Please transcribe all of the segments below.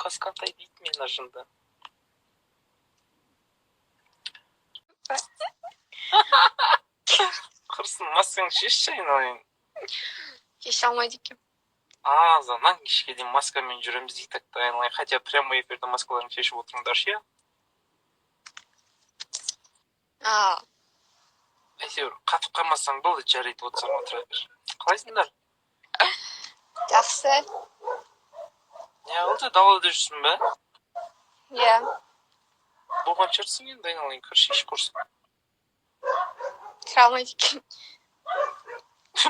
Қасқантай дейді мені жынды. Құрсын, маскаңды шешші, айналайын. Шеше алмайды екенмін. Азаннан кешке дейін маскамен жүреміз дейді так та, айналайын. Хотя прямой эфирде маскаларын шешіп отырыңдаршы, иә. А, Әйтеуір қатып қалмасаң болды, жарайды, отырсаң отыра бер. Қалайсыңдар? Жақсы. Не қылды, далада жүрсің бе? Иә. Болған шығарсың енді, айналайын, кірші, еш құрсын. Кіре алмайды екенмін.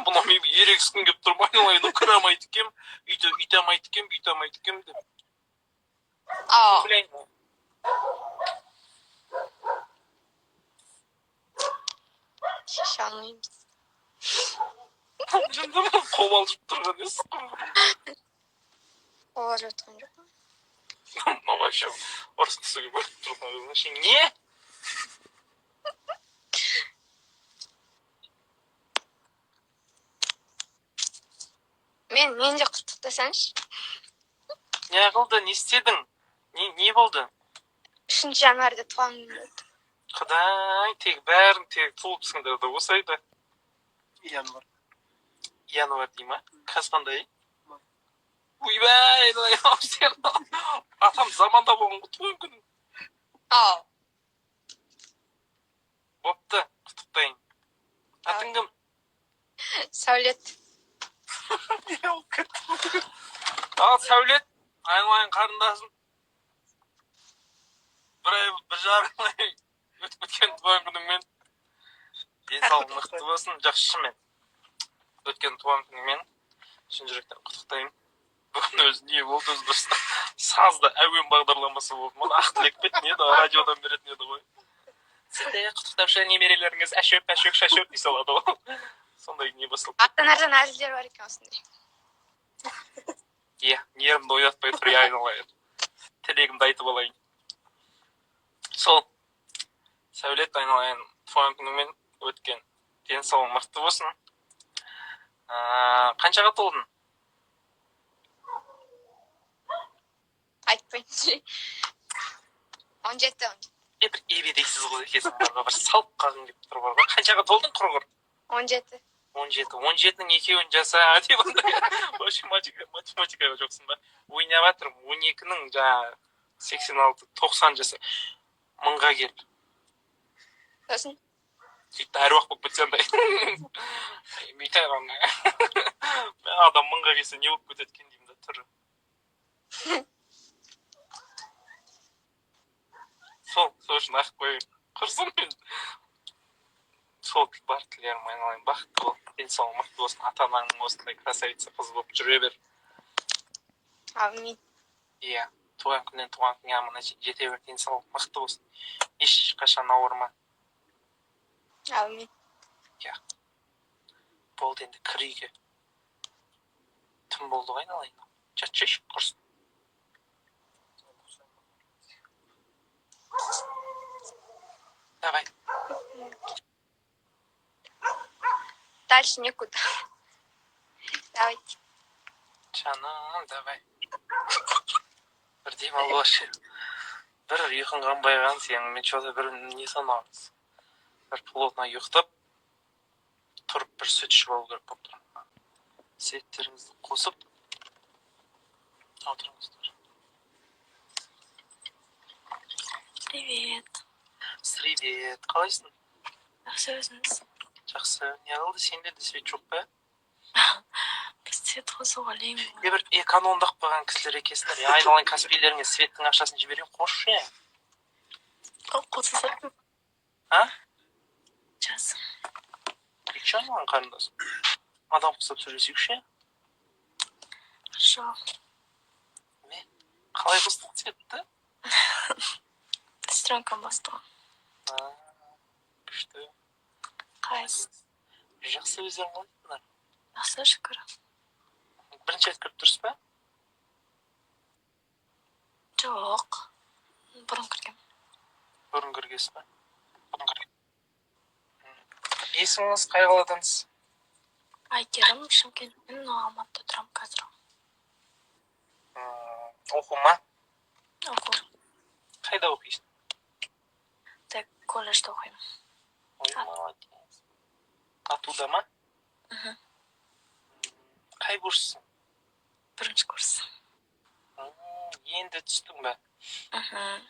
Бұны мен ерегіскім келіп тұр, айналайын, кіре алмайды екенмін, үйте үйте алмайды екенмін, бүйте алмайды екенмін деп. А, Блин. Шеше алмаймыз. Жындымын, қобалжып тұрған несі? Қобалжып жатқан жоқпын. Мынау вообще ұрысқысы келіп тұрған өзің не? Мен де құттықтасаңшы. Не қылды, не істедің? Не болды? 3 январьда туған күнім болды. Құдай, тек бәрін тек туылыпсыңдар да осы айда. Январь. Январь дей ма? Қазір қандай? Ойбай, сен атам заманда болған ғой туған күнің. Ау. Бопты, құттықтайын. Атың кім? Сәулет. Не болып кетті? Ал, Сәулет, айналайын қарындасым. Бір ай, 1,5 ай өтіп кеткен туған күніңмен. Денсаулығың мықты болсын, жақсы, шынымен. Өткен туған күніңмен шын жүректен құттықтаймын. Бүгін өзі не болды, өзі бір сазды әуен бағдарламасы болды ма? Ақ тілек пе еді, не еді, радиодан беретін еді ғой. Сізді құттықтаушы немерелеріңіз әшөк, пәшөк, шашөк дей салады ғой. Сондай не басылды. Ата-анадан әзілдер бар екен осындай. Иә, нервімді ойнатпай тұр, иә, айналайын. Тілегімді айтып алайын. Сол, Сәулет, айналайын, туған күніңмен өткен. Денсаулығың мықты болсын. Қаншаға толдың? Айтпайыншы. 17, 17. Е, бір ебедейсіз қыз екенсің бар ғой, бір салып қалғың келіп тұр бар ғой. Қаншаға толдың, құрғыр? 17. 17. 17-нің екеуін жаса деп андай. Вообще математикаға жоқсың ба? Ойнап жатырмын. 12-нің жаңағы 86, 90 жаса. Мыңға кел. Сосын? Сөйтіп әруақ болып кетсе андай. Бүйтіп ана. Адам мыңға келсе не болып кетеді екен деймін да түрі. Сол үшін ақ қояйын. Құрсын мен. Сол бар тілерім, айналайын, бақытты бол, денсаулығың мықты болсын, ата анаңның осындай красавица қыз болып жүре бер. Әумин. Иә, туған күннен туған күнге аман есен жете бер, денсаулық мықты болсын. Ешқашан ауырма. Әумин. Иә. Болды енді, кір үйге. Түн болды ғой, айналайын. Жатшы, құрсын. Давай. Дальше некуда. Давайте. Жаным, давай. Бір демалып алшы. Бір ұйқың қанбай қалған сенің, мен че-то бір не санамыз. Бір плотно ұйықтап, тұрып бір сүт ішіп алу керек болып тұр. Светтеріңізді қосып, отырыңыздар. Привет. Привет, қалайсың? Жақсы, өзіңіз? Жақсы. Не қылды, сенде де свет жоқ па? Біз свет қосуға лень. Е, бір экономдап қойған кісілер екенсіңдер. Е, айналайын, каспийлеріңе светтің ақшасын жіберейін, қосшы, е. Қосылса. А? Жас. Причем, айналайын қарындасым? Адам құсап сөйлесейікші. Хорошо. Не? Қалай қостың светті? Сестренкам басты ғой. А, күшті. Қалайсыз? Жақсы, өздерің қалайсыңдар? Жақсы, шүкір. Бірінші рет кіріп тұрсыз ба? Жоқ. Бұрын кіргем. Бұрын кіргенсіз ба? Есіміңіз, қай қаладансыз? Әйгерім, Шымкенттен, но Алматыда тұрамын қазір. Оқу ма? Оқу. Қайда оқисың? Так, колледжде оқимын. Ой, молодец. Атуда ма? Мхм. Қай курссың? Бірінші курс. Енді түстің бе? Мхм.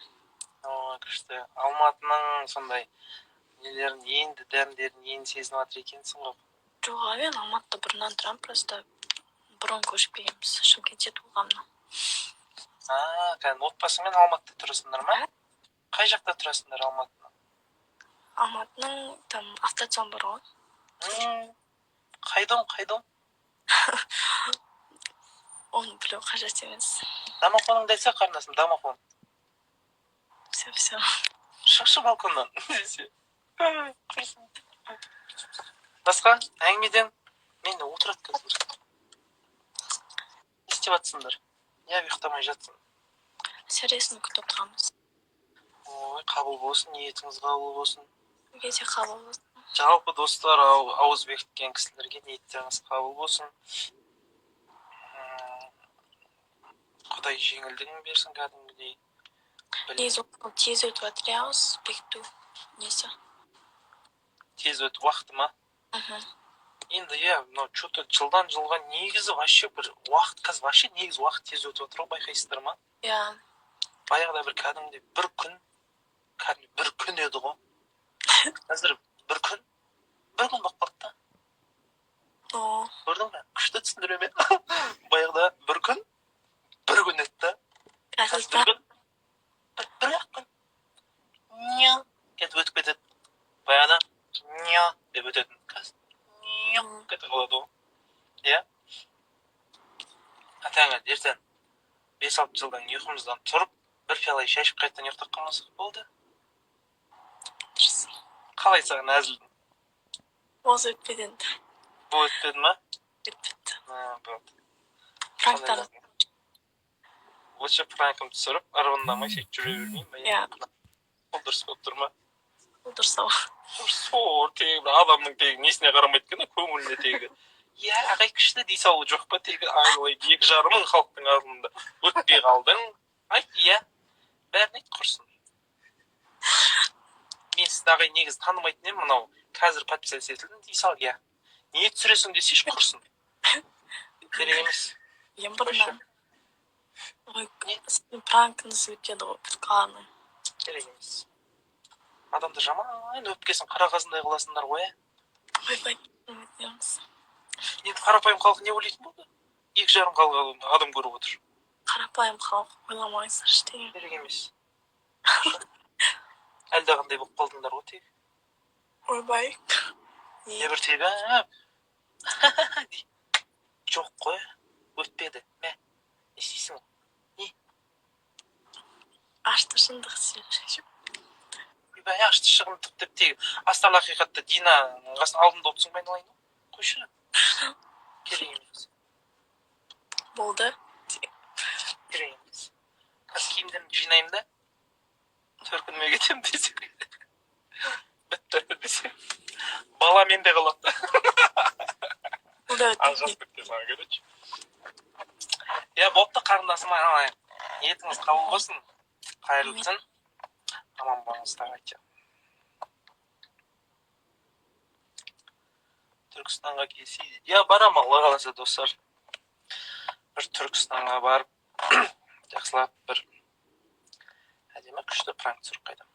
О, күшті. Алматының сондай нелерін енді, дәмдерін енді сезініп жатыр екенсің ғой. Жоқ, мен Алматыда бұрыннан тұрамын, просто бұрын көшіп келгенбіз. Шымкентте туылғанмын. А, кәдімгі отбасыңмен Алматыда тұрасыңдар ма? Қай жақта тұрасыңдар Алматының? Алматының там автоЦОН бар ғой. Қай дом, қай дом? Оны білу қажет емес. Домофоныңды айтса, қарындасым, домофон. Все, все. Шықшы балконнан десе. Құрсын. Басқа әңгімеден мен отырады қазір. Не істеп жатсыңдар? Не ұйықтамай жатсың? Сәресін күтіп отырғанбыз. Ой, қабыл болсын, ниетіңіз қабыл болсын. Сізге де қабыл болсын. Жалпы, достар, ауыз бекіткен кісілерге ниеттеріңіз қабыл болсын. Құдай жеңілдігін берсін кәдімгідей. Негізі ол тез өтіп жатыр, иә, ауыз бекіту несі. Тез өтіп уақыты ма? Мхм. Енді иә, мынау че-то жылдан жылға негізі вообще бір уақыт, қазір вообще негізі уақыт тез өтіп жатыр ғой, байқайсыздар ма? Иә. Баяғыда бір кәдімгідей бір күн, кәдімгі бір күн еді ғой. Қазір бір күн бір күн болып қалды да. О. Көрдің бе, күшті түсіндіремін. Баяғыда бір күн бір күн еді да, Қазір қазір бір күн бір ақ күн ня кетіп өтіп кетеді. Баяғыда ня деп өтетін, қазір ня кетіп қалады ғой, иә. Атаңа ертең 5-6 жылдан ұйқымыздан тұрып, бір пиала шай ішіп, қайтадан ұйықтап қалмасақ болды. Дұрыс. Қалай саған әзіл? Осы өтпеді енді. Бұл өтпеді ма? Өтпеді. А, болды. Пранктар. Лучше пранкім түсіріп, ырғындамай, сөйтіп жүре бермеймін ба? Иә. Ол дұрыс болып тұр ма? Ол дұрыс ау. Сор, тегі бір адамның тегі несіне қарамайды екен да, көңіліне тегі. Иә, ағай, күшті дей салу жоқ па тегі? Айналайын, 2,5 мың халықтың алдында өтпей қалдың, айт, иә, бәрін айт, құрсын. Мен сізді, ағай, негізі танымайтын едім, мынау қазір подписаться етілдім дей сал, иә. Не түсіресің десейші, құрсын, керек емес. Ең бұрыннан. Ой, сіздің пранкіңіз өтеді ғой, главный. Керек емес. Адамды жаман өпкесін қара қазындай қыласыңдар ғой, иә. Ойбай, өтеміз. Енді қарапайым халық не ойлайтын болды? 2,5 халық адам көріп отыр. Қарапайым халық ойламаңыздар ештеңе. Керек емес. Әлдеқандай болып қалдыңдар ғой тегі. Ойбай. Не бір тегі жоқ қой, өтпеді, мә, не істейсің? Ашты шындық сен. Ойбай, ашты шығындық деп тегі астарлы ақиқатты Динаның қасында алдында отырсың ба, айналайын, қойшы, керек емес. Болды. Керек емес. Қазір киімдерімді жинаймын да, төркініме кетемін десе, бітті десе, бала менде қалады. Бұл да өтпеді. Ажырасып кеткен саған, короче. Иә, бопты, қарындасым, айналайын, ниетіңіз қабыл болсын, қайырлы түн, аман болыңыз. Давайте, Түркістанға келсе. Иә, барамын, Алла қаласа, достар. Бір Түркістанға барып, жақсылап бір әдемі, күшті пранк түсіріп қайтамын.